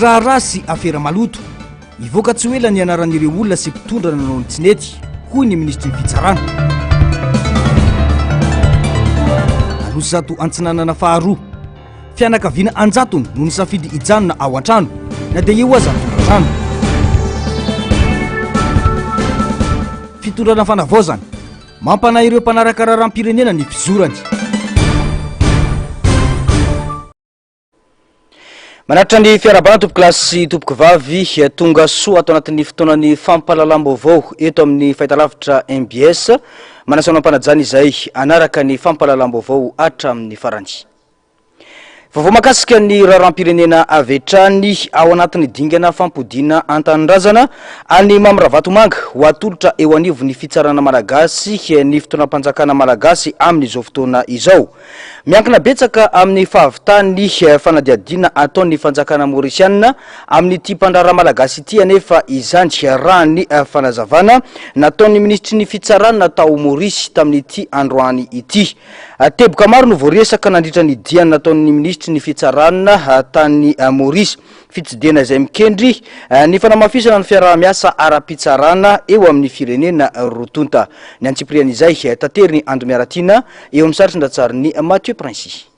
Raharaha sy afera maloto. Hivoaka tsy ho ela ny anaran'ireo olona sy mpitondra nanao ny tsy nety, hoy ny minisitry ny Fitsarana. Anosizato Antsinanana faharoa. Fianakaviana an-jatony no nisafidy hijanona ao an-trano na dia eo aza ny tondratrano. Fitondrana fanavaozana. Mampanahy ireo mpanaraka raharaham-pirenena ny fizorany. Manatitra ny fiarahabana tompokolahy sy tompokovavy tonga soa ato anatin'ny fotoanan'ny fampahalalam-baovao eto amin'ny fahitalavitra mbs. Manasa anao am-panajana izay hanaraka ny fampahalalam-baovao hatramin'ny farany. Vaovao mahakasika ny raharaham-pirenena avy hatrany ao anatin'ny dingana fampodiana an-tanindrazana an'i Mamy Ravatomanga ho atolotra eo anivon'ny fitsarana malagasy ny fitondram-panjakana malagasy amin'izao fotoana izao. Miankina betsaka amin'ny fahavitan'ny fanadihadiana ataon'ny fanjakana Maorisianina amin'ity mpandraharaha malagasy ity anefa izany raha ny fanazavana nataon'ny minisitry ny fitsarana tao Maorisy tamin'ity androany ity. Teboka maro no voaresaka nandritra ny dia nataon'ny minisitry ny fitsarana tany Maorisy. Fitsidihana izay mikendry ny fanamafisana ny fiaraha-miasa ara-pitsarana eo amin'ny firenena roa tonta. Ny antsipirian'izay, taterin'i Ando Miaratiana eo amin'ny sary sindratsarin'i Mathieu Princi.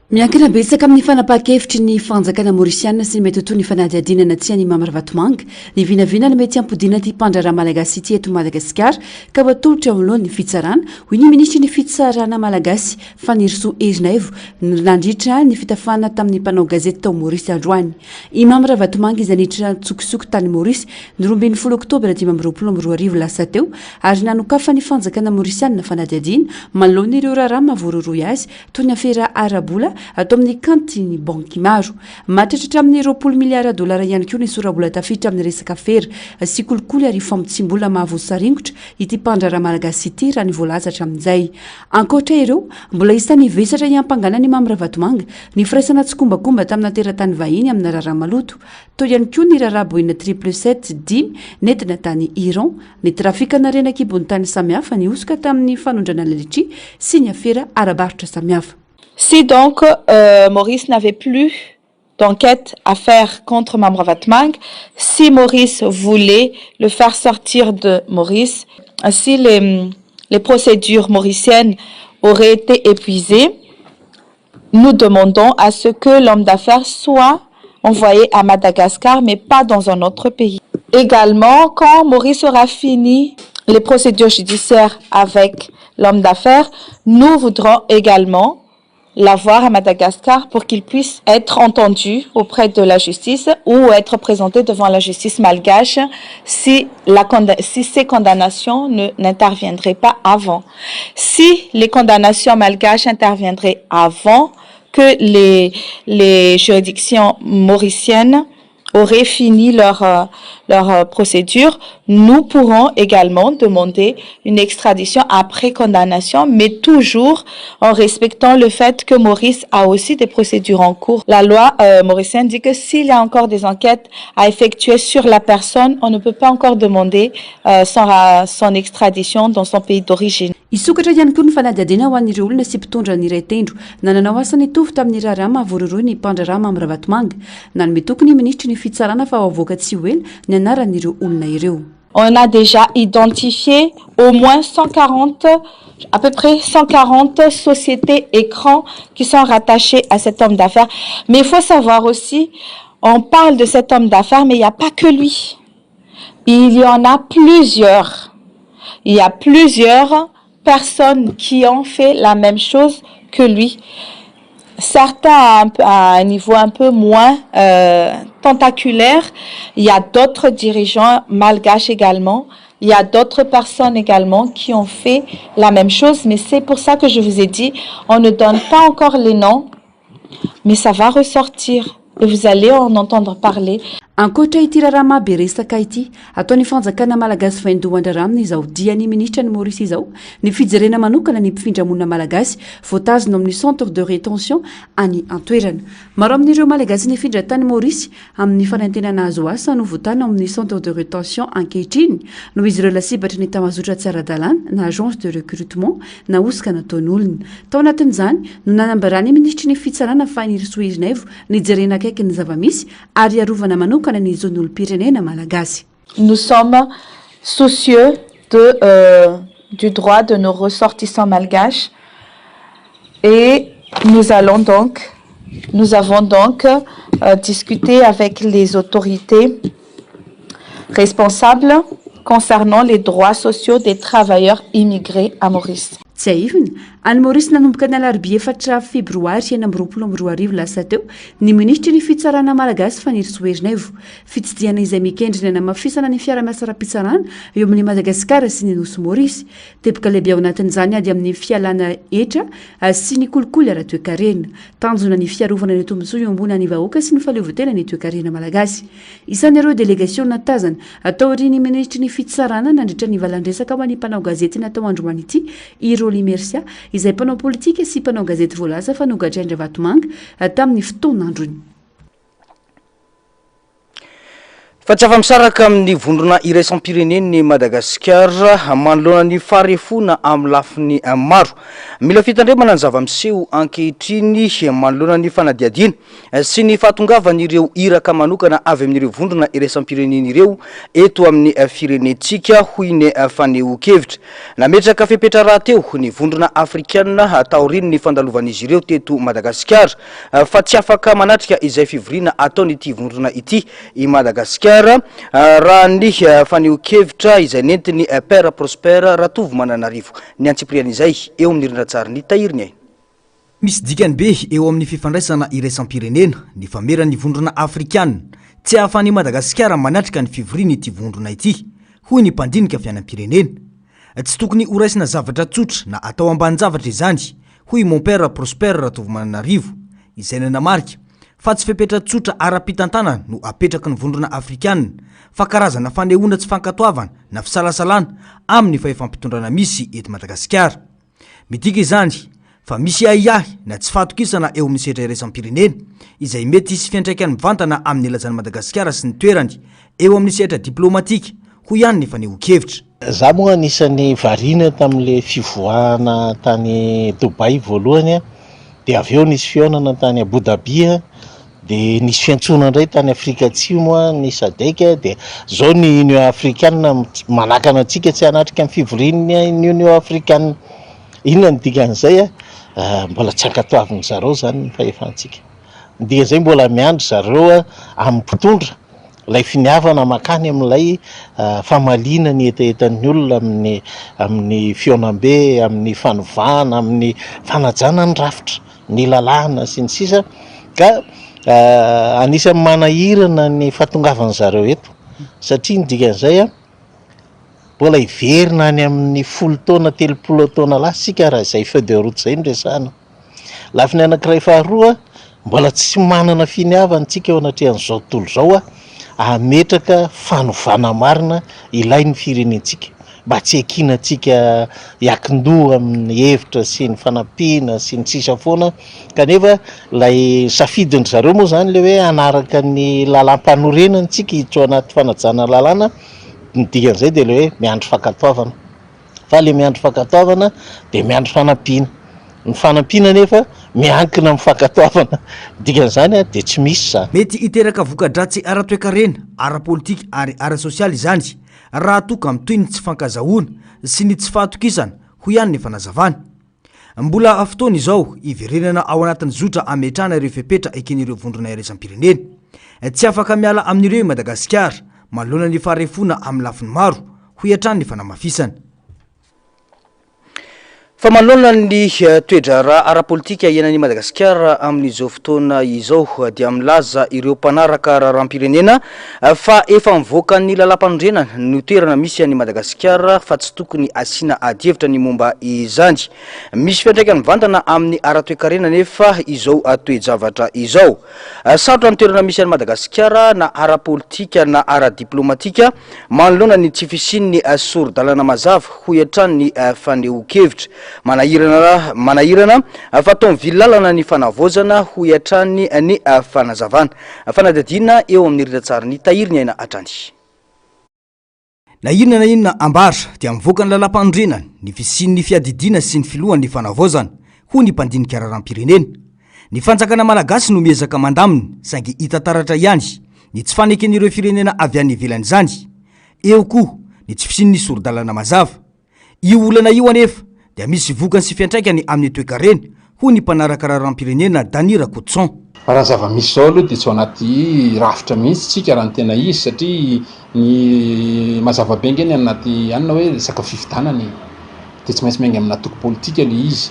Miankina betsaka amin'ny fanapahan-kevitry ny fanjakana Maorisiana sy ny mety ho toy ny fanadihadiana na tsia an'i Mamy Ravatomanga ny vinavina ny mety hampodiana ity mpandraharaha malagasy ity eto Madagasikara ka ho atolotra eo anoloan'ny fitsarana, hoy ny minisitry ny fitsarana malagasy Fanirisoa Ernaivo nandritra ny fitafana tamin'ny mpanao gazety tao Maorisy androany. I Mamy Ravatomanga izay niditra an-tsokosoko tany Maorisy ny 12 oktobra 2025 lasa teo ary nanokafan'ny fanjakana maorisianina fanadihadiana manoloana ireo raharaha mahavoarohirohy azy toy ny afera ara-bola atao amin'ny kaontin'ny banky maro. Mahatratra hatramin'ny 20 miliara dolara ihany koa ny sora-bola tafiditra amin'ny resaka afera sy kolikoly ary famotsiam-bola mahavoasaringotra ity mpandraharaha malagasy ity raha ny voalaza hatramin'izay. Ankoatra ireo, mbola isan'ny vesatra hiampangana an'i Mamy Ravatomanga ny firaisana tsikombakomba tamina teratany vahiny amina raharaha maloto. Teo ihany koa ny raharaha Boeing triple sept dimy nentina tany Iran, ny trafikana harena an-kibon'ny tany samihafa, ny hosoka tamin'ny fanondranana litchi sy ny afera ara-barotra samihafa. Si donc Maurice n'avait plus d'enquête à faire contre Mamy Ravatomanga, si Maurice voulait le faire sortir de Maurice, si les les procédures mauriciennes auraient été épuisées, nous demandons à ce que l'homme d'affaires soit envoyé à Madagascar mais pas dans un autre pays. Également, quand Maurice aura fini les procédures judiciaires avec l'homme d'affaires, nous voudrons également l'avoir à Madagascar pour qu'il puisse être entendu auprès de la justice ou être présenté devant la justice malgache si, la, si ces condamnations n'interviendraient pas avant. Si les condamnations malgaches interviendraient avant que les, les juridictions mauriciennes auraient fini leur, euh, leur euh, procédure, nous pourrons également demander une extradition après condamnation, mais toujours en respectant le fait que Maurice a aussi des procédures en cours. La loi euh, mauricienne dit que s'il y a encore des enquêtes à effectuer sur la personne, on ne peut pas encore demander euh, son, son extradition dans son pays d'origine. Hisokatra ihany koa ny fanadihadiana ho an'ireo olona sy mpitondra niray tendro na nanao asa nitovy tamin'ny raharaha mahavoarohirohy ny mpandraharaha Mamy Ravatomanga. Nanome toky ny minisitry ny Fitsarana fa ho avoaka tsy ho ela ny anaran'ireo olona ireo. On a déjà identifié au moins 140, à peu près 140 sociétés écrans qui sont rattachées à cet homme d'affaires. Mais il faut savoir aussi, on parle de cet homme d'affaires, mais il n'y a pas que lui. Il y en a plusieurs. Il y a plusieurs personnes qui ont fait la même chose que lui. Certains à un, à un niveau un peu moins euh, tentaculaire. Il y a d'autres dirigeants malgaches également. Il y a d'autres personnes également qui ont fait la même chose. Mais c'est pour ça que je vous ai dit, on ne donne pas encore les noms, mais ça va ressortir. Et vous allez en entendre parler. Ankoatra ity raharaha mahabe resaka ity, ataon'ny fanjakana malagasy vaindohan-draharaha amin'izao dian'ny minisitra any Maorisy izao ny fijerena manokana ny mpifindramonina malagasy voatazona ao amin'ny centre de rétention any an-toerana. Maro amin'ireo malagasy nifindra tany Maorisy amin'ny fanantenana hahazo asa no voatana ao amin'ny centre de rétention ankehitriny noho izy ireo lasibatry ny tambazotra tsy ara-dalàna na agence de recrutement na hosoka nataon'olona. Tao anatin'izany no nanambaran'ny minisitry ny fitsarana Fanirisoa Ernaivo nijerena akaiky. akaiky ny zava-misy ary hiarovana manokana ny zon'ny olom-pirenena malagasy. Nous sommes soucieux de du droit de nos ressortissants malgaches et nous allons donc nous avons donc discuté avec les autorités responsables concernant les droits sociaux des travailleurs immigrés à Maurice. Tsiahivina, any Maorisy nanomboka ny alarobia efatra febroary 2026 lasa teo ny minisitry ny Fitsarana malagasy Fanirisoa Ernaivo. Fitsidihana izay mikendry ny hanamafisana ny fiarahamiasa ara-pitsarana eo amin'i Madagasikara sy ny Nosy Maorisy. Teboka lehibe ao anatin'izany ady amin'ny fialana hetra sy ny kolikoly ara-toekarena. Tanjona ny fiarovana ny tombontsoa iombonan'ny vahoaka sy ny fahaleovantenan'ny toekarena malagasy. Isan'ireo delegasiona tazana taorian'ny minisitry ny Fitsarana nandritra ny valan-dresaka ho an'ny mpanao gazety natao androany ity i Rolly Mercia, izay mpanao politika sy mpanao gazety voalaza fa nogadrain-dRavatomanga tamin'ny fotoan'androny. Fa tsy afa-misaraka amin'ny vondrona iraisam-pirenen'i Madagasikara manoloana ny faharefoana amin'ny lafiny maro. Mila fitandremana ny zava-miseho ankehitriny manoloana ny fanadihadiana sy ny fahatongavan'ireo iraka manokana avy amin'ireo vondrona iraisam-pirenena ireo eto amin'ny firenentsika, hoy ny fanehoan-kevitra. Nametraka fepetra rahateo ny vondrona afrikanina taorian'ny fandalovan'izy ireo teto Madagasikara. fa tsy afaka manatrika izay fivoriana ataon'ity vondrona ity i Madagasikara, raha ny fanehoan-kevitra izay nentin'ny Père Prosper Ratovomananarivo. Ny antsipirian'izay eo amin'ny rindran-tsarin'ny Tahiry ny Aina. Misy dikany be eo amin'ny fifandraisana iraisam-pirenena ny fameran'ny vondrona afrikana tsy ahafahan'i Madagasikara manatrika ny fivorian'ity vondrona ity, hoy ny mpandinika fiainam-pirenena. Tsy tokony horaisina zavatra tsotra na atao ambanin-javatra izany, hoy i Mompera Prosper Ratovomananarivo, izay nanamarika fa tsy fepetra tsotra ara-pitantanana no apetraky ny Vondrona Afrikana fa karazana fanehoana tsy fankatoavana na fisalasalana amin'ny fahefam-pitondrana misy eto Madagasikara. Midika izany fa misy ahiahy na tsy fahatokisana eo amin'ny sehatra iraisam-pirenena, izay mety hisy fiantraikany mivantana amin'ny lazan'i Madagasikara sy ny toerany eo amin'ny sehatra diplaomatika, hoy ihany ny fanehoan-kevitra. Za moa anisan'ny variana tamin'ilay fivoahana tany Dubaï voalohany dia avy eo nisy fihaonana tany Abu Dhabi dia nisy fiantsoana indray tany Afrika Atsimo ny Sadec dia zao ny Union Africaine manakana antsika tsy hanatrika ny fivorian'ny Union Africaine. Inona no dikan'izay? Mbola tsy ankatoavin'ny zareo zany ny fahefantsika. Ny dikan'izay mbola miandry zareo amin'ny mpitondra ilay finiavana mankany amin'ilay famaliana ny hetahetan'ny olona amin'ny amin'ny fihaonambe, amin'ny fanovana, amin'ny fanajana ny rafitra, ny lalàna sy ny sisa ka anisan'ny manahirana ny fahatongavan'ny zareo eto satria ny dikan'izay a mbola hiverina any amin'ny folo taona, 30 taona lasa isika raha izay feuille de route izay no resahana. Lafiny anankiray faharoa, mbola tsy manana finiavana isika eo anatrehan'izao tontolo izao hametraka fanovana marina ilain'ny firenentsika mba tsy hiankinantsika hiankin-doha amin'ny hevitra sy ny fanampiana sy ny sisa foana kanefa ilay safidin-dry zareo moa izany ilay hoe hanaraka ny lalàmpanorenana isika hiditra ao anaty fanajana lalàna, ny dikan'izay dia ilay hoe miandry fankatoavana. Fa le miandry fankatoavana dia miandry fanampiana. Ny fanampiana anefa miankina amin'ny fankatoavana. Ny dikan'izany dia tsy misy izany. Mety hiteraka voka-dratsy ara-toekarena, ara-politika ary ara-sosialy izany raha toa ka mitohy ny tsy fankazahoana sy ny tsy fahatokisana, hoy ihany ny fanazavana. Mbola fotoana izao hiverenana ao anatin'ny zotra hametrahana ireo fepetra eken'ireo vondrona iraisam-pirenena. Tsy afaka miala amin'ireo i Madagasikara manoloana ny faharefoana amin'ny lafiny maro, hoy hatrany ny fanamafisana. Fa manoloana ny toe-draharaha ara-politika iainan'i Madagasikara amin'izao fotoana izao dia milaza ireo mpanaraka raharaham-pirenena fa efa mivoaka ny lalàmpanorenana no toerana misy an'i Madagasikara fa tsy tokony asiana adihevitra ny momba izany. Misy fiantraikany mivantana amin'ny ara-toekarena anefa izao toe-javatra izao. Sarotra ny toerana misy an'i Madagasikara na ara-politika na ara-diplomatika manoloana ny tsy fisian'ny sori-dalana mazava, hoy hatrany ny fanehoan-kevitra. Manahirana manahirana fa atao mivily lalana ny fanavaozana, hoy hatrany ny fanazavana. Fanadihadiana eo amin'ny rindran-tsarin'ny Tahiry ny Aina hatrany. Na inona na inona ambara dia mivoaka ny lalàmpanorenana ny fisian'ny fiadidiana sy ny filohan'ny fanavaozana, hoy ny mpandinika raharaham-pirenena. Ny fanjakana malagasy no miezaka mandamina saingy hita taratra ihany ny tsy faneken'ireo firenena avy any ivelany izany. Eo koa ny tsy fisian'ny sori-dalana mazava. Io olana io anefa dia misy vokany sy fiantraikany amin'ny toekarena, hoy ny mpanaraka raharaham-pirenena Danny Rakotoson. Raha ny zava-misy izao aloha dia tsy ao anaty rafitra mihitsy tsika raha ny tena izy satria ny mazava be ange ny anaty anona hoe resaka fifidianana e! dia tsy maintsy miainga amina antoko politika ilay izy.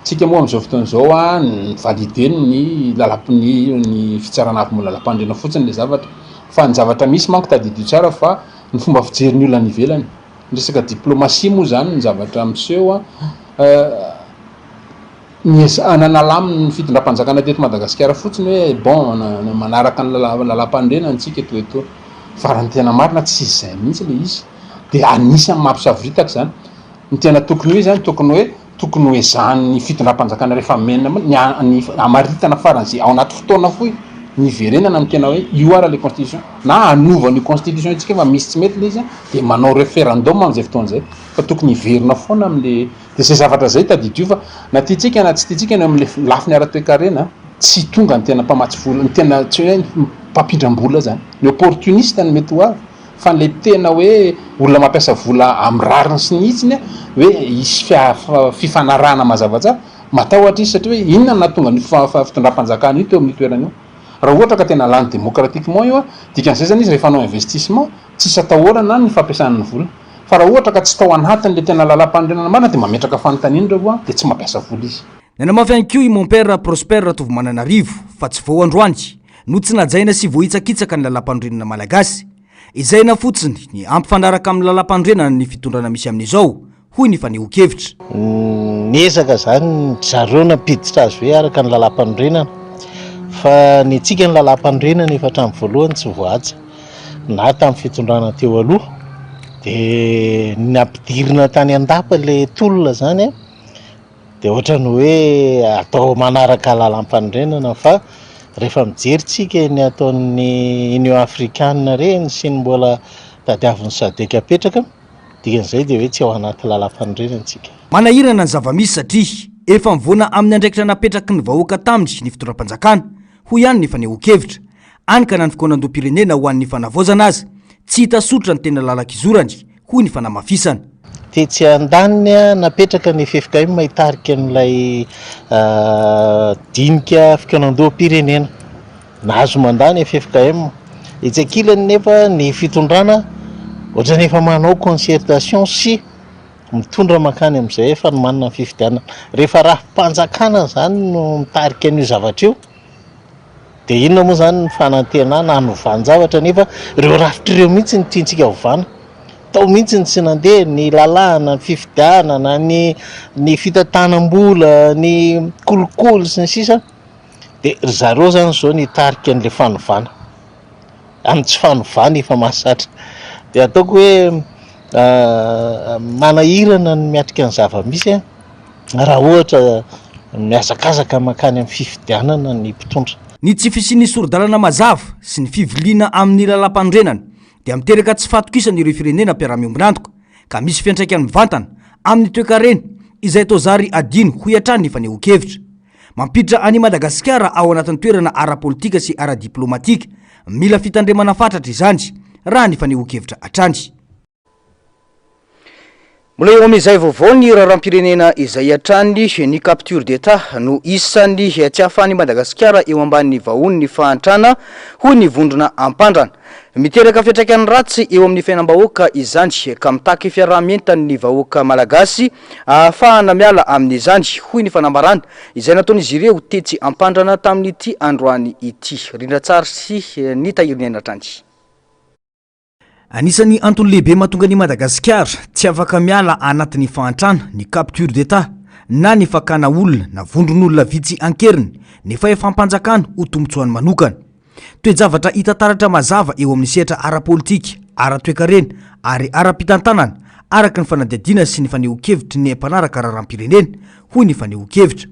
Tsika moa amin'izao fotoana izao an, ni-valider ny lalam- ny fitsarana avo momba ny lalam-panorenana fotsiny ilay zavatra. Fa ny zavatra misy manko tadidio tsara fa ny fomba fijerin'ny olona any ivelany, ny resaka diplomatie moa izany ny zavatra miseho an, niezahana nalamina ny fitondram-panjakana teto Madagasikara fotsiny hoe bon manaraka ny lalam-panorenana isika eto eto. Fa raha ny tena marina tsy izay mihitsy ilay izy. Dia anisan'ny mampisavoritaka izany. Ny tena tokony ho izy zany tokony hoe tokony ho ezahan'ny fitondram-panjakana rehefa omena ny ny hamaritana faran'izay ao anaty fotoana fohy ny hiverenana amin'ny tena hoe io ara le constitution na hanova an'io constitution io tsika fa misy tsy mety le izy an de manao referendum amin'izay fotoana izay fa tokony hiverina foana am'le de zay zavatra zay tadidio fa na tiantsika na tsy tiantsika ny eo am'le lafiny ara-toekarena tsy tonga ny tena mpamatsy vola ny tena tsy hoe mpampindram-bola zany ny opportuniste no mety ho avy Fa ilay tena hoe olona mampiasa vola amin'ny rariny sy ny hitsiny hoe hisy fifanarahana mazava tsara, matahotra izy satria hoe inona no nahatonga an'io fitondram-panjakana io teo amin'io toerana io. Raha ohatra ka tena lany démocratiquement io, dikan'izay izany izy rehefa hanao investissement, tsisy atahorana ny fampiasana ny vola. Fa raha ohatra ka tsy tao anatin'ilay tena lalam-panorenana marina dia mametraka fanontaniana ireo dia tsy mampiasa vola izy. Nanamafy ihany koa i Mompera Prosper Ratovomananarivo fa tsy vao androany no tsy najaina sy voahitsakitsaka ny lalàmpanorenana malagasy. Ezahina fotsiny ny hampifanaraka amin'ny lalàmpanorenana ny fitondrana misy amin'izao, hoy ny fanehoan-kevitra. Niezaka izany ry zareo nampiditra azy hoe araka ny lalàmpanorenana, fa ny antsika ny lalàmpanorenana efa hatramin'ny voalohany tsy voahaja na tamin'ny fitondrana teo aloha, dia nampidirina tany an-dapa ilay tolona izany an. Dia ohatran'ny hoe atao manaraka lalam-panorenana fa rehefa mijery tsika ny ataon'ny Union Africaine ireny sy ny mbola tadiavin'ny Sadec apetraka, dikan'izay dia hoe tsy ao anaty lalam-panorenana tsika. Manahirana ny zava-misy satria efa mivoana amin'ny andraikitra napetraky ny vahoaka taminy ny fitondram-panjakana, hoy ihany ny fanehoan-kevitra. Any ka na ny fikaonandoham-pirenena ho an'ny fanavaozana aza, tsy hita soritra ny tena lalan-kizorany, hoy ny fanamafisana. Tetsy andaniny, napetraka ny ffkm hitarika an'ilay dinika fikaonandoham-pirenena. Nahazo mandat ny ffkm. Etsy ankilany nefa ny fitondrana ohatran'ny efa manao concertation sy mitondra mankany amin'izay fanomanana ny fifidianana. Rehefa rafi-panjakana izany no mitarika an'io zavatra io, Dia inona moa izany ny fanantenana hanovan-javatra nefa ireo rafitra ireo mihitsy no tiantsika hovana. Tao mihitsy ny tsy nandeha, ny lalàna, ny fifidianana, ny ny fitantanam-bola, ny kolikoly sy ny sisa. Dia ry zareo izany izao no hitarika an'ilay fanovana. Amin'ny tsy fanovana efa mahazatra. Dia ataoko hoe manahirana ny miatrika ny zava-misy an. Raha ohatra mihazakazaka mankany amin'ny fifidianana ny mpitondra. Ny tsy fisian'ny sori-dalana mazava sy ny fiviliana amin'ny lalàmpanorenana dia miteraka tsy fahatokisana ireo firenena mpiara-miombon'antoka ka misy fiantraikany mivantana amin'ny toekarena izay toa zary adino hoy hatrany ny fanehoan-kevitra. Mampiditra an'i Madagasikara ao anatin'ny toerana ara-politika sy ara-diplaomatika mila fitandremana fatratra izany raha ny fanehoan-kevitra hatrany. Mbola eo amin'izay vaovao ny raharaham-pirenena izay hatrany, ny capture d'Etat no isan'ny tsy ahafahan'i Madagasikara eo ambanin'ny vahohon'ny fahantrana, hoy ny vondrona Ampandrana. Miteraka fiantraikany ratsy eo amin'ny fiainam-bahoaka izany ka mitaky fiaraha-mientan'ny vahoaka malagasy ahafahana miala amin'izany, hoy ny fanambarana izay nataon'izy ireo tetsy Ampandrana tamin'ity androany ity. Rindrantsary sy ny Tahiriniaina hatrany. Anisan'ny antony lehibe mahatonga an'i Madagasikara tsy afaka miala anatin'ny fahantrana ny capture d'Etat na ny fakana olona na vondron'olona vitsy an-keriny ny fahefam-panjakana ho tombontsoany manokana. Toe-javatra hita taratra mazava eo amin'ny sehatra ara-politika, ara-toekarena ary ara-pitantanana araka ny fanadihadiana sy ny fanehoan-kevitry ny mpanaraka raharaham-pirenena, hoy ny fanehoan-kevitra.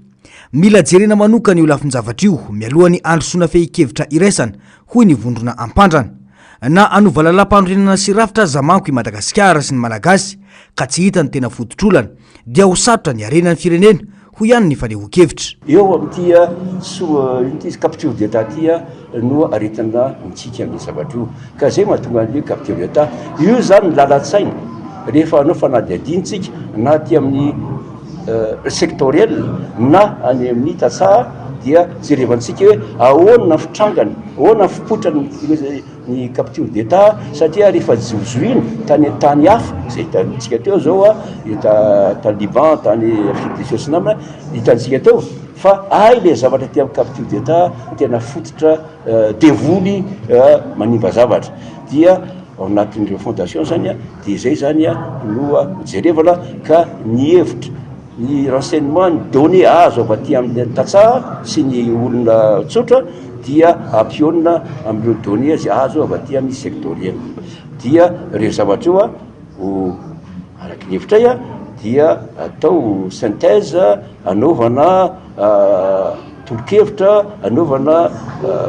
Mila jerena manokana io lafin-javatra io mialohan'ny handrosoana fehin-kevitra iraisana, hoy ny vondrona Ampandrana. Na hanova lalàmpanorenana sy rafitra aza manko i Madagasikara sy ny Malagasy ka tsy hita ny tena fototr'olana, dia ho sarotra ny harenan'ny firenena, hoy ihany ny fanehoan-kevitra. Eo amin'ity so ino ity izy capture d'état ity no aretina mitsiky amin'io zavatra io. Ka izay mahatonga an'io capture d'état. Io izany ny lalan-tsaina rehefa hanao fanadihadiana isika na aty amin'ny sectoriel na any amin'ny tantsaha dia jerevantsika hoe ahoana ny fitrangany, ahoana ny fipoitrany ny capture d'état satria rehefa zohizohiana tany an-tany hafa izay hitantsika teo izao hita tany Liban, tany Afrique du Sud sy ny namana, hitantsika teo fa hay ilay zavatra aty amin'ny capture d'état tena fototra devoly manimba zavatra dia ao anatin'ireo fondation zany dia izay zany no jerevana ka ny hevitra ny renseignement ny données azo avy aty amin'ny tantsaha sy ny olona tsotra dia ampionona amin'ireo données izay azo avy aty amin'ny sectoriel dia ireo zavatra io ho araky ny hevitray dia atao synthèse anaovana tolo-kevitra anaovana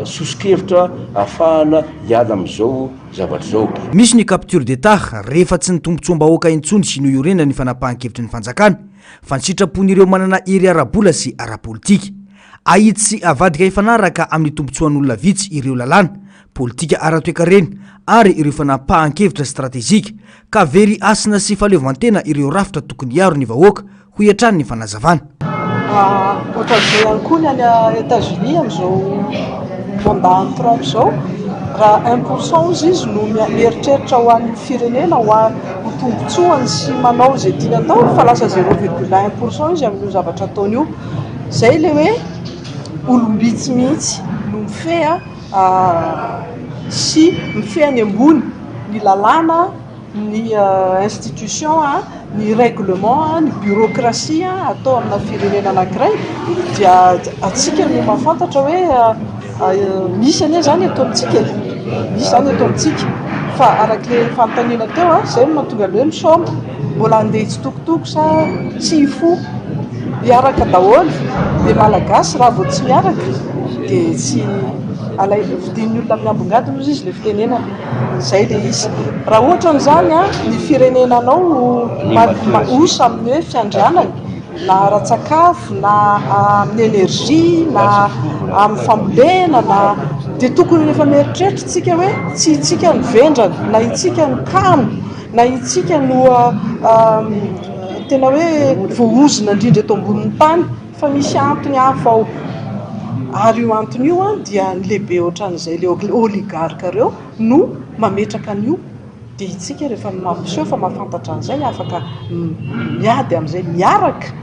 soso-kevitra ahafahana hiala amin'izao zavatra izao. Misy ny capture d'état rehefa tsy ny tombontsoam-bahoaka intsony no iorenan'ny fanapahan-kevitry ny fanjakana fa ny sitrapon'ireo manana hery ara-bola sy ara-politika. Ahitsy sy avadika hifanaraka amin'ny tombontsoan'olona vitsy ireo lalàna, politika ara-toekarena ary ireo fanapahan-kevitra stratejika ka very hasina sy fahaleovantena ireo rafitra tokony hiaro ny vahoaka hoy hatrany ny fanazavana. Ohatran'izao ihany koa ny any Etats-Unis amin'izao mandat an'i Trump izao, raha un pour cent hozy izy no mieritreritra ho an'ny firenena ho ho tombontsoany sy manao izay tiany atao fa lasa zéro virgule un pour cent izy amin'io zavatra ataony io. Izay ilay hoe olom-bitsy mihitsy no mifehy sy mifehy any ambony ny lalàna, ny institution, ny règlement, ny bureaucratie atao amina firenena anankiray dia antsika no mahafantatra hoe misy anie izany eto amintsika e, misy izany eto amintsika fa araka ilay fanontaniana teo, izay no mahatonga ny hoe misaoma, mbola handeha hitsitokotoko sa tsy hifoha hiaraka daholo ny Malagasy raha vao tsy miaraka dia tsy alai- vidian'ny olona amin'ny ambongadiny hozy izy ilay fitenenana. Izay ilay izy. Raha ohatra an'izany ny firenenanao osa amin'ny hoe fiandrianany na ara-tsakafo na amin'ny énergie na amin'ny fambolena na dia tokony efa mieritreritra isika hoe tsy isika no vendrana na isika no kamo na isika no tena hoe voaozona indrindra eto ambonin'ny tany fa misy antony hafa ao. Ary io antony io dia ny lehibe ohatran'izay le oligarque ireo no mametraka an'io. Dia isika rehefa mampiseho fa mahafantatra an'izay, afaka miady amin'izay miaraka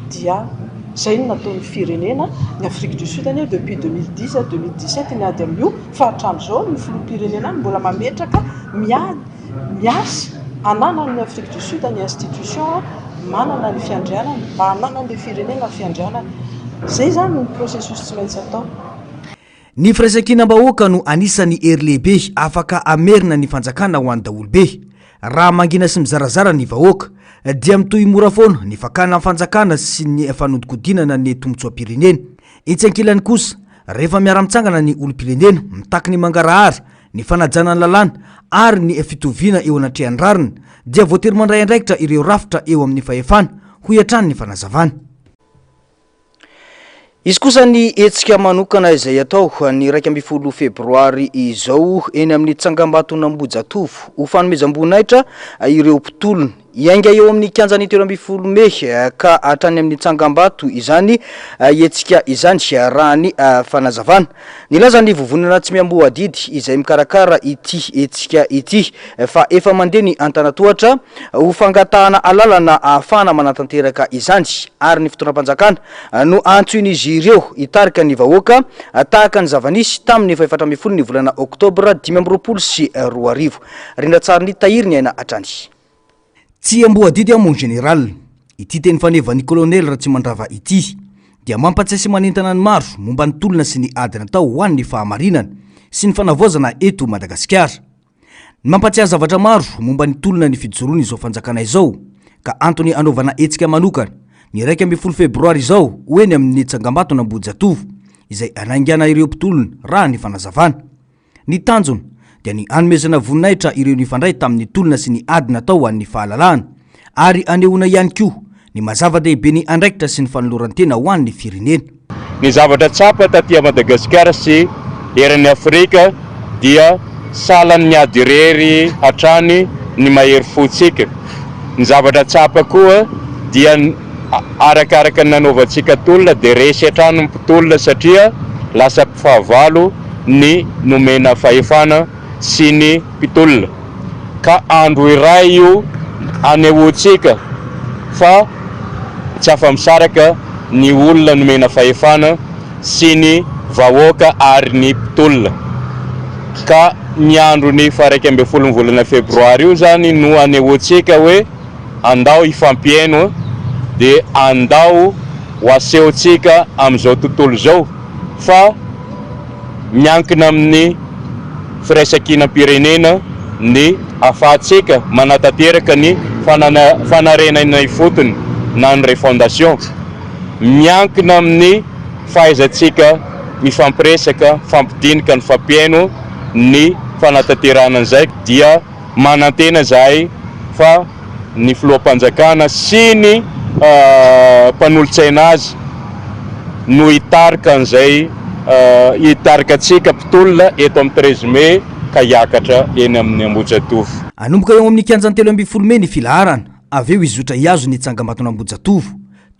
dia izay no nataon'ny firenena, ny Afrique du Sud anie depuis 2010, 2017 niady amin'io fa hatramin'izao ny filoham-pirenena any mbola mametraka miady. Miasa ananan'ny Afrique du Sud ny institution manana ny fiandrianana mba hananan'ilay firenena ny fiandrianana. Izay izany ny processus tsy maintsy atao. Ny firaisankinam-bahoaka no anisan'ny hery lehibe afaka hamerina ny fanjakana ho an'ny daholobe. Raha mangina sy mizarazara ny vahoaka, dia mitohy mora foana ny fakana fanjakana sy ny fanodikodinana ny tombontsoam-pirenena. Etsy ankilany kosa, rehefa miara-mitsangana ny olom-pirenena, mitaky ny mangarahara, ny fanajana ny lalàna ary ny fitoviana eo anatrehan'ny rariny dia voatery mandray andraikitra ireo rafitra eo amin'ny fahefana, hoy hatrany ny fanazavana. Hisy kosa ny hetsika manokana izay hatao ny 11 febroary izao eny amin'ny tsangambaton'Ambohijatovo ho fanomezam-boninahitra ireo mpitolona. Hiainga eo amin'ny kianjan'ny 13 mey ka hatrany amin'ny tsangambato izany hetsika izany raha ny fanazavana. Nilaza ny Vovonana Tsy Miamboho Adidy izay mikarakara ity hetsika ity fa efa mandeha ny antanatohatra ho fangatahana alalana ahafahana manatanteraka izany ary ny fitondram-panjakana no antsoin'izy ireo hitarika ny vahoaka tahaka ny zava-nisy tamin'ny fahefatra ambin'ny folo ny volana oktobra 2025. Rindran-tsarin'i Tahiry Ny Aina hatrany. Tsy amboadidy aho mon général. Ity teny fanevan'ny Colonel Ratsimandrava ity dia mampatsiahy sy manentana ny maro momba ny tolona sy ny ady natao ho an'ny fahamarinana sy ny fanavaozana eto Madagasikara. Ny mampatsiahy zavatra maro momba ny tolona ny fijoroan'izao fanjakana izao ka antony anaovana hetsika manokana ny 11 febroary izao ho eny amin'ny tsangambaton'Ambohijatovo izay hanaingana ireo mpitolona raha ny fanazavana. Ny tanjona dia ny hanomezana voninahitra ireo nifandray tamin'ny tolona sy ny ady natao ho an'ny fahalalahana ary hanehoana ihany koa Ny maha zava-dehibe ny andraikitra sy ny fanoloran-tena ho an'ny firenena. Ny zavatra tsapa taty Madagasikara sy eran'i Afrika dia salan'ny miady irery hatrany ny mahery fontsika. Ny zavatra tsapa koa dia arakaraka ny nanaovantsika tolona dia resy hatrany ny mpitolona satria lasa mpifahavalo ny nomena fahefana sy ny mpitolona. Ka andro iray io anehoantsika fa tsy afa-misaraka ny olona nomena fahefana sy ny vahoaka ary ny mpitolona. Ka ny andron'ny faha 11 ny volana febroary io izany no anehoantsika hoe andao hifampihaino dia andao ho asehontsika amin'izao tontolo izao fa miankina amin'ny firaisankinam-pirenena ny ahafahantsika manatanteraka ny fanarenana ifotony na ny refondation. Miankina amin'ny fahaizantsika mifampiresaka, mifampidinika, mifampihaino ny fanatanterahana an'izay dia Manantena izahay fa ny filoham-panjakana sy ny mpanolotsaina azy no hitarika an'izay hitarika antsika mpitolona eto amin'ny 13 mai ka hiakatra eny amin'ny Ambohijatovo. Hanomboka eo amin'ny kianjan'ny 13 mey ny filaharana, avy eo hizotra hihazo ny tsangambaton'Ambohijatovo,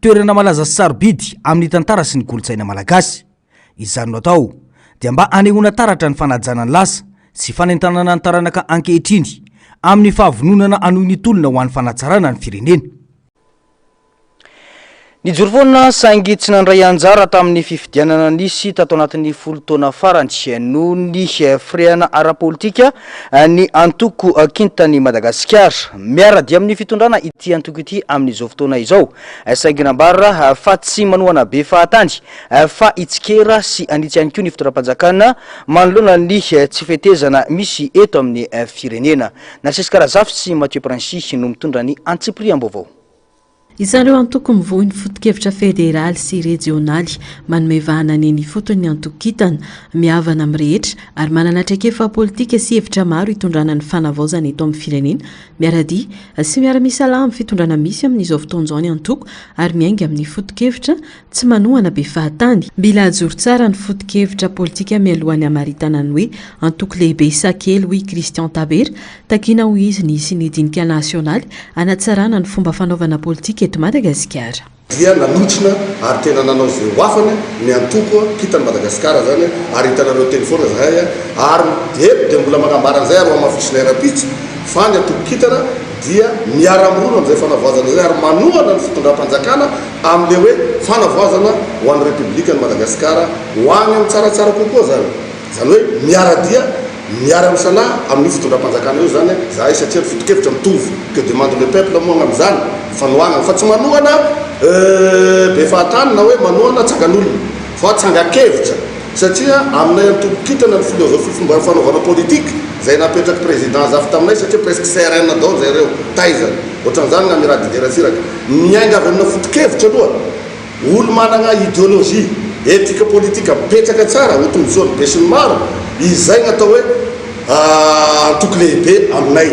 toerana malaza sy sarobidy amin'ny tantara sy ny kolontsaina malagasy. Izany no atao dia mba hanehoana taratra ny fanajana ny lasa sy fanentanana ny taranaka ankehitriny amin'ny fahavononana hanohy ny tolona ho an'ny fanatsarana ny firenena. Nijoro foana saingy tsy nandray anjara tamin'ny fifidianana nisy tato anatin'ny folo taona farany noho ny firehana ara-politika ny antoko Kintan'i Madagasikara. Miara-dia amin'ny fitondrana ity antoko ity amin'izao fotoana izao saingy nambara fa tsy manohana be fahatany fa hitsikera sy hanitsy ihany koa ny fitondram-panjakana manoloana ny tsy fetezana misy eto amin'ny firenena. Narcisse Karazafy sy Mathieu Princi no mitondra ny antsipiriam-baovao. Isan'ireo antoko mivoy ny foto-kevitra federaly sy rejionaly manome vahana ny eny ifotony ny antoko Kintana, mihavana amin'ny rehetra ary manana traikefa politika sy hevitra maro hitondrana ny fanavaozana eto amin'ny firenena. Miara-dia sy miara-misalahy amin'ny fitondrana misy amin'izao fotoana izao ny antoko ary miainga amin'ny foto-kevitra Tsy manohana be fahatany. Mila ajoro tsara ny foto-kevitra politika mialohan'ny hamaritana ny hoe antoko lehibe sa kely, hoy i Christian Tabera. Takiana, hoy izy, ny hisian'ny dinika nasionaly hanatsarana ny fomba fanaovana politika eto Madagasikara. Dia nanotrona ary tena nanao izay ho afany ny antoko Kintan'i Madagasikara izany ary hitanareo teny foana izahay ary eto dia mbola manambara an'izay ary ho hamafisinay rahampitso fa ny antoko Kintana dia miara-mirona amin'izay fanavoazana izay ary manohana ny fitondram-panjakana amin'ilay hoe fanavoazana ho an'ny Repoblikan'i Madagasikara ho any amin'ny tsaratsara kokoa izany. Izany hoe miara-dia, miara-misalahy amin'io fitondram-panjakana io izany izahay satria ny foto-kevitra mitovy. Que demande le peuple moa amin'izany? Fanohanana. Fa tsy manohana be fahatany na hoe manohana tsangan'olona fa tsangan-kevitra satria aminay antoko kintana ny philosophie fomba fanaovana politique izay napetrak'i Président Zafy taminay satria presque CRN daholo izay ireo taiza. Ohatran'izany ny Amiral Didier Ratsiraka. Miainga avy amina foto-kevitra aloha, olo managna ideologie, ethique politique mipetraka tsara ho tombotsoan'ny besinimaro, izay no atao hoe antoko lehibe aminay.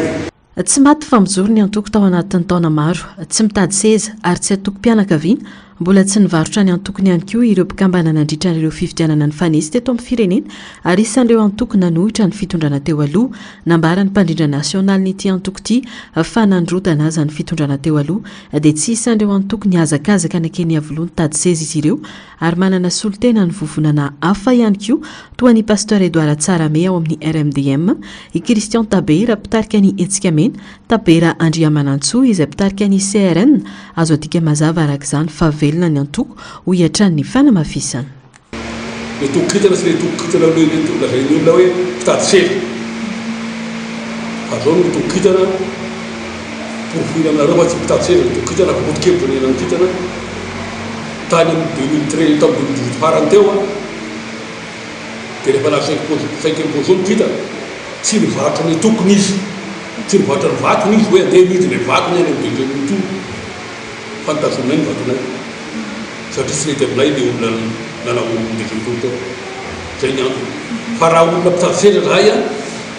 Tsy maty fa mijoro ny antoko tao anatin'ny taona maro. Tsy mitady seza ary tsy antokom-pianakaviana. Mbola tsy nivarotra ny antokony ihany koa ireo mpikambana nandritra ireo fifidianana nifanesy teto amin'ny firenena ary isan'ireo antoko nanohitra ny fitondrana teo aloha. Nambaran'ny mpandrindra nasionalin'ity antoko ity fa nandrodana aza ny fitondrana teo aloha dia tsy isan'ireo antoko nihazakazaka nankeny Iavoloha nitady seza izy ireo ary manana solontena ny vovonana hafa ihany koa toa an'i Pasteur Edouard Tsarahame ao amin'ny RMDM, i Christian Tabera mpitarika ny Hetsika Mena, Tabera Andriamanantsoa izay mpitarika ny CRN, azo adika mazava araka izany fa velona ny antoko, hoy hatrany ny fanamafisana. Ilay toko kintana sy ilay toko kintana aloha ilay toko lazain'ny olona hoe mpitady seza. Fa zao no toko kintana porofoina aminareo fa tsy mpitady seza ny toko kintana fa foto-kevitra ny an'ny kintana. Tany amin'ny 2013 tamin'ny 2018 farany teo an, dia rehefa nahazo cinquième position ny kintana, tsy nivarotra ny tokony izy, tsy nivarotra ny vatony izy hoe andeha hamidy ilay vatony any amin'ny deuxième tour fa notazominay ny vatonay satria tsy nety aminay ilay olona nanao deuxième tour teo. Izay ny antony. Fa raha olona mpitady seza izahay an,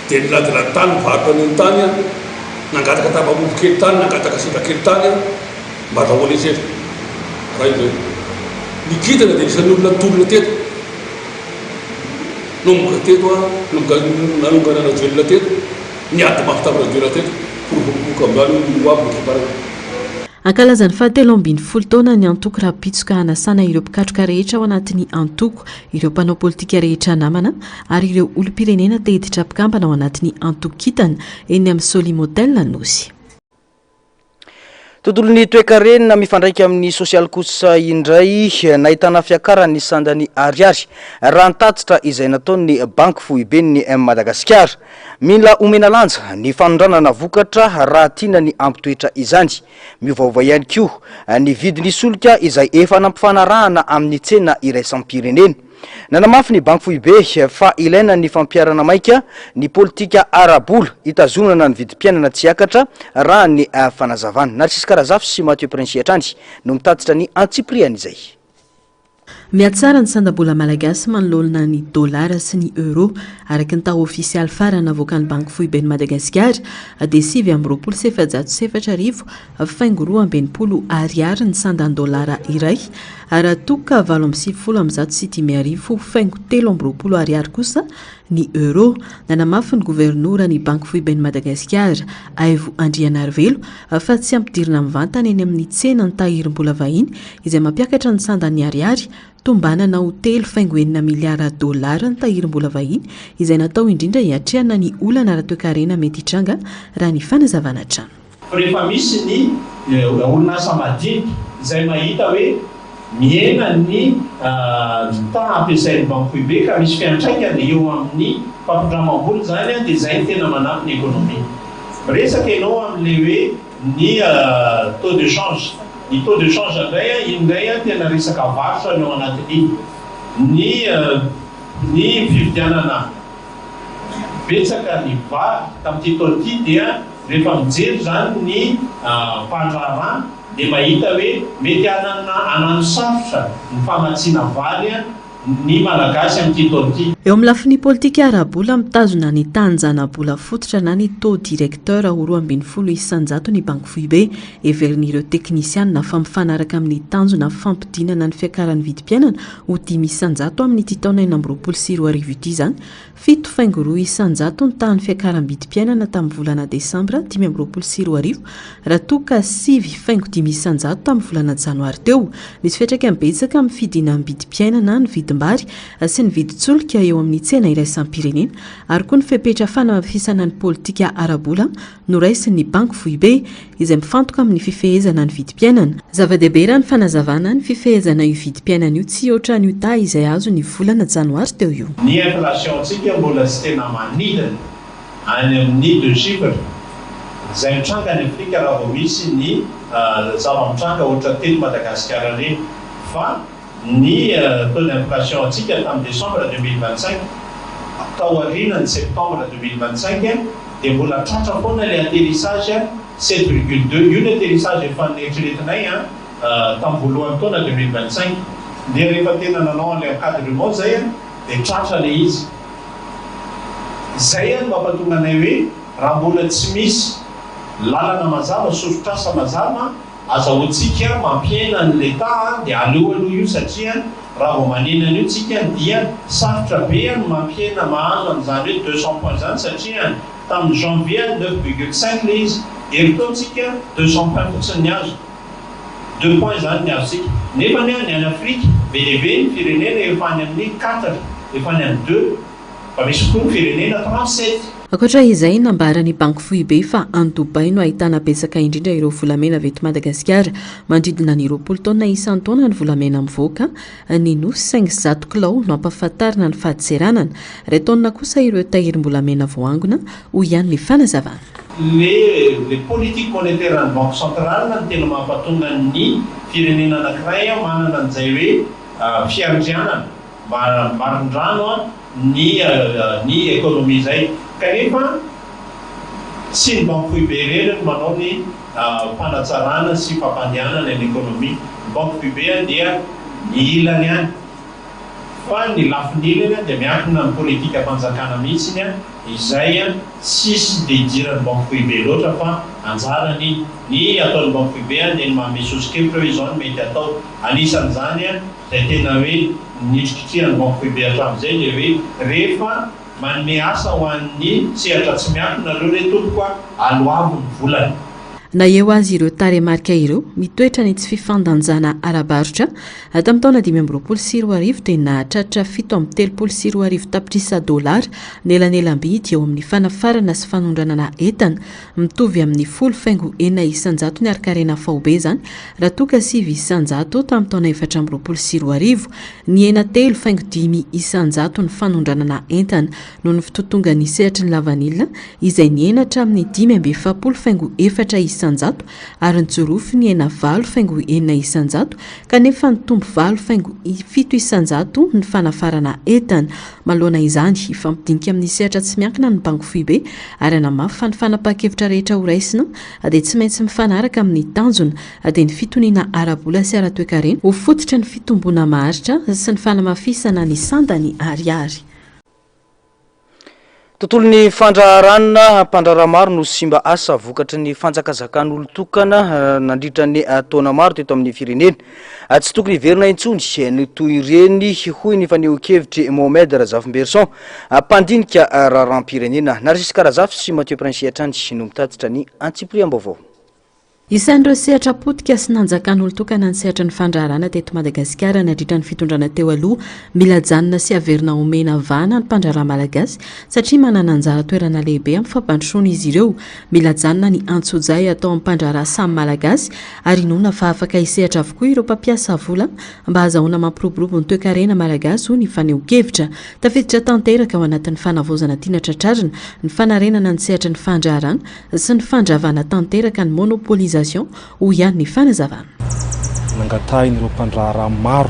dia niladilady tany nivarotra an'iny tany an, nangataka tapa-mofo kely tany, nangataka seza kely tany an. Mba azahoana seza. Raha izay. Ny kintana dia anisan'ny olona nitolona teto. Nanomboka teto aho, nanomboka nanongana Rajoelina teto, niady mafy tamin'i Rajoelina teto, porofo amin'izany hoe ho avy ny ekipanay. Hankalaza ny fahatelo ambinifolo taona ny antoko Rahampitso ka hanasana ireo mpikatroka rehetra ao anatin'ny antoko, ireo mpanao politika rehetra namana ary ireo olom-pirenena te hiditra mpikambana ao anatin'ny antoko Kintana eny amin'ny Solim Hotel Anosy. Tontolon'ny toekarena mifandraika amin'ny sosialy kosa indray, nahitana fiakaran'ny sandan'ny ariary, raha ny tatitra izay nataon'ny Banky foiben'ny Madagasikara. Mila omena lanja ny fanondranana vokatra raha tiana ny hampitoetra izany. Miovaova ihany koa ny vidin'ny solika izay efa nampifanarahana amin'ny tsena iraisam-pirenena. Nanamafy ny Banky Foibe fa ilaina ny fampiharana maika ny politika ara-bola hitazonana ny vidim-piainana tsy hiakatra, raha ny fanazavana. Narcisque Razafy sy Mathieu Princi hatrany no mitatitra ny antsipirian'izay. Mihatsara ny sandam-bola malagasy manoloana ny dolara sy ny euro. Araka ny taha ofisialy farany navoakan'ny Banky Foiben'i Madagasikara dia 4429 faingo 62 ariary ny sandan-dolara iray Raha toa ka 5198 faingo 23 ariary kosa ny euro. Nanamafy ny governora ny Banky Foiben'i Madagasikara, Aivo Andrianarivelo, fa tsy ampidirina mivantana eny amin'ny tsena ny tahirim-bola vahiny izay mampiakatra ny sandan'ny ariary, tombanana ho telo faingo enina miliara dolara ny tahirim-bola vahiny izay natao indrindra hiatrehana ny olana ara-toekarena mety hitranga raha ny fanazavana hatrany. Fa rehefa misy ny orinasa madinika izay mahita hoe mihena ny taha ampiasain'ny Banky Foibe ka misy fiantraikany eo amin'ny fampindramam-bola izany dia izay no tena manampy ny ekonomia. Miresaka ianao amin'ilay hoe ny taux de change. Ny taux de change indray, iny indray tena resaka varotra ny ao anatin'iny. Ny ny fividianana. Betsaka ny vary tamin'ity taona ity dia rehefa mijery izany ny mpandraharaha dia mahita hoe mety hanana hanano sarotra ny famatsiana vary ny Malagasy amin'ity taona ity. Eo amin'ny lafiny politika ara-bola, mitazona ny tahan-janabola fototra na ny taux directeur ho 12% ny Banky Foibe. Heverin'ireo teknisianina fa mifanaraka amin'ny tanjona fampidinana ny fiakaran'ny vidim-piainana ho 5% amin'ity taona 2026 ity izany. Fito faingo roa isanjato ny tahan'ny fiakaram-bidim-piainana tamin'ny volana desambra 2025 raha toa ka sivy faingo dimy isanjato tamin'ny volana janoary teo. Misy fiantraikany betsaka amin'ny fidinam-bidim-piainana ny vidim-bary sy ny vidin-tsolika eo amin'ny tsena iraisam-pirenena ary koa ny fepetra fanamafisana ny politika ara-bola noraisin'ny Banky Foibe izay mifantoka amin'ny fifehezana ny vidim-piainana. Zava-dehibe raha ny fanazavana ny fifehezana io vidim-piainana io tsy hihoatra an'io taha izay azo ny volana janoary teo io. Ny inflation-tsika mbola tsy tena manidina any amin'ny deux chiffres, izay mitranga any Afrika raha vao misy ny zava-mitranga ohatra teto Madagasikara ireny fa Ny taux d'inflation antsika tamin'ny décembre 2025, tao aorianan'ny septembre 2025 dia mbola tratra foana ilay atterrissage sept virgule deux. Io ny atterrissage efa neritreretinay tamin'ny voalohan'ny taona 2025. Dia rehefa tena nanao an'ilay encadrement izay dia tratra ilay izy. Izay no mampatonga anay hoe raha mbola tsy misy lalana mazava, soritr'asa mazava, Azahoantsika mampihena an'i l'Etat dia aleo aloha io satria raha vao manena an'io tsika dia sarotra be ny mampihena mahazo an'izany hoe 200 points izany satria tamin'ny janvier 9,5 le izy herintaona tsika 200 points fotsiny ny azo deux points izany ny azontsika nefa ny any Afrika be dia be ny firenena efa any amin'ny quatre efa any amin'ny deux Fa misy koa ny firenena 37. Ankoatra izay, nambaran'ny Banky Foibe fa any Dubaï no ahitana betsaka indrindra ireo volamena avy eto Madagasikara. Manodidina ny 20 taonina isan-taona ny volamena mivoaka ny Nosy saingy zato kilao no ampahafantarina ny fadintseranana. Iray taonina kosa ireo tahirim-bolamena voaangona, hoy ihany ny fanazavana. Le le politique monétaire an'ny banque centrale no tena mampatonga ny firenena anankiray manana an'izay hoe fiandrianana. Mba marindrano ny ny économie izay. Kanefa tsy ny banky foibe irery no manao ny fanatsarana sy fampandehanana ny économie. Ny banky foibe dia ny ilany ihany fa ny lafiny ilany dia miankina amin'ny politikam-panjakana mihitsy. Izay tsisy dia idiran'ny banky foibe loatra fa anjarany iny. Ny ataon'ny banky foibe dia ny manome soso-kevitra hoe izao no mety hatao. Anisan'izany izay tena hoe nitrikitrihan'ny banky foibe hatramin'izay dia hoe rehefa manome asa ho an'ny sehatra tsy miankina nareo re tompoko a, aloavo ny volany. Na eo aza ireo tarehimarika ireo, mitoetra ny tsy fifandanjana ara-barotra. Tamin'ny taona 2025 dia nahatratra 2037 tapitrisa dolara ny elanelam-bidy eo amin'ny fanafarana sy fanondranana entana, mitovy amin'ny folo faingo enina isanjato ny harinkarena faobe izany raha toa ka sivy isanjato tamin'ny taona 2024. Nihena telo faingo dimy isanjato ny fanondranana entana noho ny fitotongan'ny sehatry ny lavanila izay nihena hatramin'ny 45 faingo efatra isanjato ary ny jirofo nihena valo faingo enina isanjato kanefa nitombo valo faingo fito isanjato ny fanafarana entana. Manoloana izany, hifampidinika amin'ny sehatra tsy miankina ny Banky Foibe ary hanamafy fa ny fanapahan-kevitra rehetra horaisina dia tsy maintsy mifanaraka amin'ny tanjona dia ny fitoniana ara-bola sy ara-toekarena ho fototry ny fitomboana maharitra sy ny fanamafisana ny sandany ariary. Tontolon'ny fandraharahana, mpandraharaha maro no simba asa vokatry ny fanjakazakan'olon-tokana nandritra ny taona maro teto amin'ny firenena. Tsy tokony hiverina intsony ny toy ireny, hoy ny fanehoan-kevitr'i Mohamed Razafimberson, mpandinika raharaham-pirenena. Narcisque Razafy sy Mathieu Princi hatrany no mitatitra ny antsipiriam-baovao. Isan'ireo sehatra potika sy nanjakan'olon-tokana ny sehatry ny fandraharahana teto Madagasikara nandritra ny fitondrana teo aloha. Mila ajanona sy averina omena vahana ny mpandraharaha malagasy satria manana anjara toerana lehibe amin'ny fampandrosoana izy ireo. Mila ajanona ny antsojay atao amin'ny mpandraharaha samy malagasy ary inoana fa afaka hisehatra avokoa ireo mpampiasa vola mba hahazahoana mampiroborobo ny toekarena malagasy, hoy ny fanehoan-kevitra. Tafiditra tanteraka ao anatin'ny fanavaozana tiana tratrarina ny fanarenana ny sehatry ny fandraharahana sy ny fandravana tanteraka ny monopolisation, hoy ihany ny fanazavana. Nangatahin'ireo mpandraharaha maro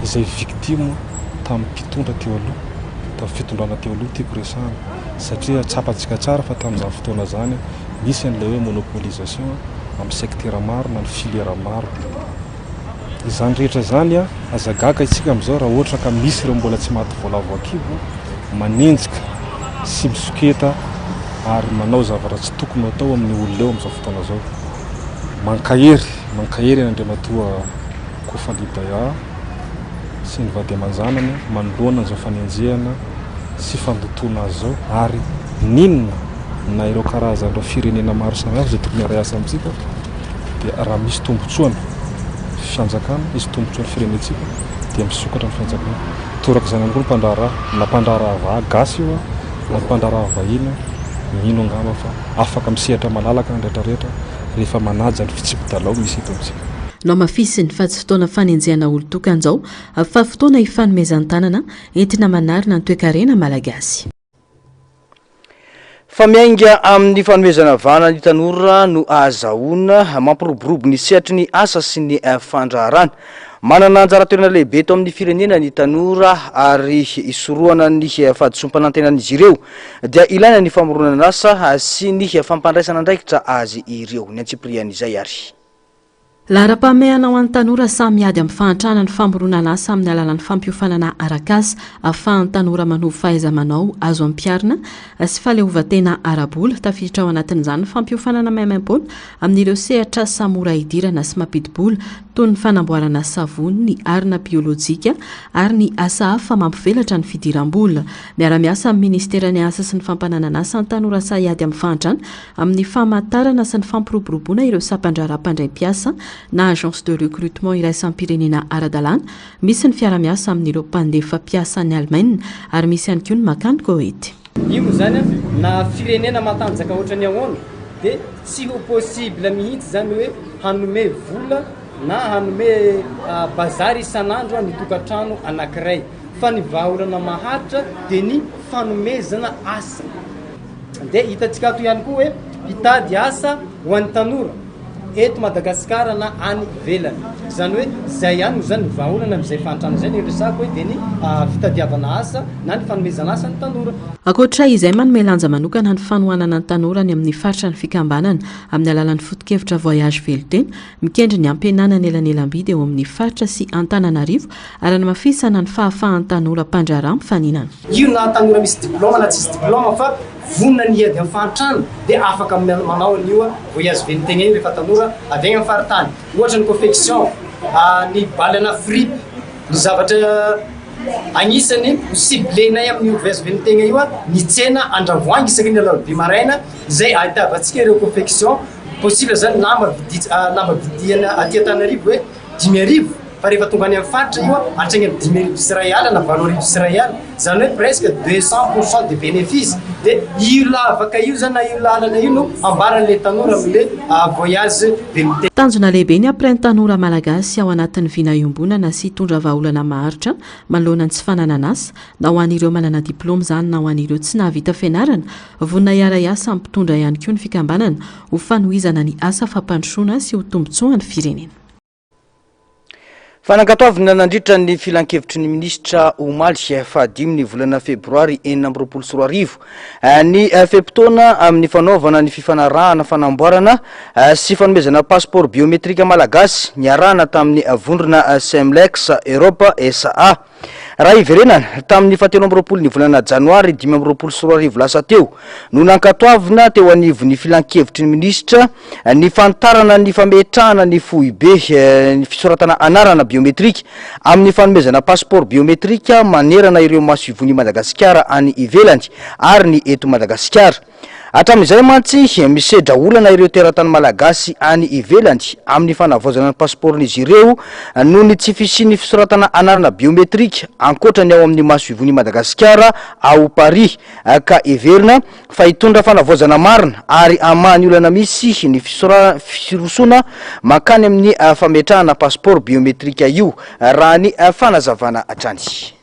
izay victime tamin'ny mpitondra teo aloha, tamin'ny fitondrana teo aloha tiako resahana, satria tsapantsika tsara fa tamin'izany fotoana izany nisy an'ilay hoe monopolisation amin'ny secteur maro na ny filière maro. Izany rehetra izany, aza gaga isika amin'izao raha ohatra ka misy ireo mbola tsy maty voalavo an-kibo, manenjika sy misoketa ary manao zavatra tsy tokony ho atao amin'ny olona eo amin'izao fotoana izao. Mankahery, mankahery an'Andriamatoa Kofali Daya sy ny vady aman-janany manoloana an'izao fanenjehana sy fandotoana azy izao ary n'inona na ireo karazan'ireo firenena maro samihafa izay tokony hiara-hiasa amintsika dia raha misy tombotsoany fianjakana, misy tombotsoan'ny firenentsika dia misokatra ny fianjakana. Toraka izany ihany koa ny mpandraharaha, na mpandraharaha gasy io na mpandraharaha vahiny, mino angamba fa afaka misehatra malalaka ny rehetra rehetra rehefa manaja ny fitsipi-dalao misy eto amintsika. Nohamafisiny fa tsy fotoana fanenjehana olon-tokana izao fa fotoana hifanomezan-tanana entina manarina ny toekarena malagasy. Fa miainga amin'ny fanomezana vahana ny tanora no ahazahoana mampiroborobo ny sehatry ny asa sy ny fandraharana. Manana anjara toerana lehibe eto amin'ny firenena ny tanora ary hisorohana ny fahadisoam-panantenan'izy ireo dia ilaina ny famoronana asa sy ny fampandraisana andraikitra azy ireo. Ny antsipirian'izay ary. Laharam-pahamehana ho an'ny tanora samy miady amin'ny fahantrana ny famoronana asa amin'ny alalan'ny fampiofanana arak'asa ahafahan'ny tanora manovo fahaiza-manao azo ampiharina sy fahaleovantena ara-bola. Tafiditra ao anatin'izany ny fampiofanana maimaimpoana amin'ireo sehatr'asa mora idirana sy mampidi-bola toy ny fanamboarana savony, ny arina biolojika ary ny asa hafa mampivelatra ny fidiram-bola. Miara-miasa amin'ny minisiteran'ny Asa sy ny Fampananan'asa ny tanora sahy hiady amin'ny fahantrana amin'ny famantarana sy ny fampiroboroboana ireo sampan-draharaha mpandray mpiasa na agence de recrutement iraisam-pirenena ara-dalàna, misy ny fiara-miasa amin'ireo mpandefa mpiasa any Alemaina ary misy ihany koa ny makany Koety. Io moa zany na firenena matanjaka ohatran'ny ahoana dia tsy ho possible mihitsy zany hoe hanome vola na hanome bazary isan'andro ny tokantrano anankiray fa ny vahaolana maharitra dia ny fanomezana asa. Dia hitantsika ato ihany koa hoe hitady asa ho an'ny tanora eto Madagasikara na any ivelany. Izany hoe izay ihany no zany ny vahaolana amin'izay fahantrana izay no iresahako hoe dia ny fitadiavana asa na ny fanomezana asa ny tanora. Ankoatra izay, manome lanja manokana ny fanohanana ny tanora any amin'ny faritra ny fikambanana, amin'ny alalan'ny foto-kevitra Voyage Velon-tena, mikendry ny hampihenana ny elanelam-bidy eo amin'ny faritra sy Antananarivo ary hanamafisana ny fahafahan'ny tanora mpandraharaha mifaninana. Io na tanora misy diplaoma na tsisy diplaoma fa. vonona ny hiady amin'ny fahantrana dia afaka manao an'io voyage velon-tegna io rehefa tanora avy agny amin'ny faritany. Ohatra ny confection, ny balana fripy, ny zavatra agnisan'ny ho ciblé-nay amin'io voyage velon-tegna io ny tsena Andravoahangy isaky ny alarobia maraina izay ahitavantsika ireo confection possible zany lamba vidi- lamba vidiana aty Antananarivo hoe 5000 fa rehefa tonga any amin'ny faritra io hatrany amin'ny 1500 na 8001, izany hoe presque 200 % de bénéfice. De io lavaka io zany na io lalana io no ambaran'le tanora am'le voyage velon-tegna. Tanjona lehibe ny hampiray ny tanora malagasy ao anatin'ny vina iombonana sy hitondra vahaolana maharitra manoloana ny tsy fananan'asa, na ho an'ireo manana diplaoma izany na ho an'ireo tsy nahavita fianarana. Vonona hiara-hiasa amin'ny mpitondra ihany koa ny fikambanana ho fanohizana ny asa fampandrosoana sy ho tombontsoan'ny firenena. Fanankatoavina nandritra ny filankevitry ny minisitra omaly fahadimy ny volana febroary 2026 ny fe-potoana amin'ny fanaovana ny fifanarahana fanamboarana sy fanomezana passeport biométrique malagasy niarahana tamin'ny vondrona Semlex Europe SA. Raha hiverenana, tamin'ny fahatelo amby roapolo ny volana janoary 2025 lasa teo no nankatoavina teo anivon'ny filankevitry ny minisitra ny fanitarana ny fametrahana ny foibe ny fisoratana anarana biométrique amin'ny fanomezana passeport biométrique manerana ireo masoivohon'i Madagasikara any ivelany ary ny eto Madagasikara. Hatramin'izay mantsy, misedra olana ireo teratany malagasy any ivelany amin'ny fanavaozana ny pasipaoron'izy ireo noho ny tsy fisian'ny fisoratana anarana biométrique ankoatra ny ao amin'ny masoivohon'i Madagasikara ao Paris ka heverina fa hitondra fanavaozana marina ary hamaha ny olana misy ny firosoana mankany amin'ny fametrahana pasipaoro biométrique io raha ny fanazavana hatrany.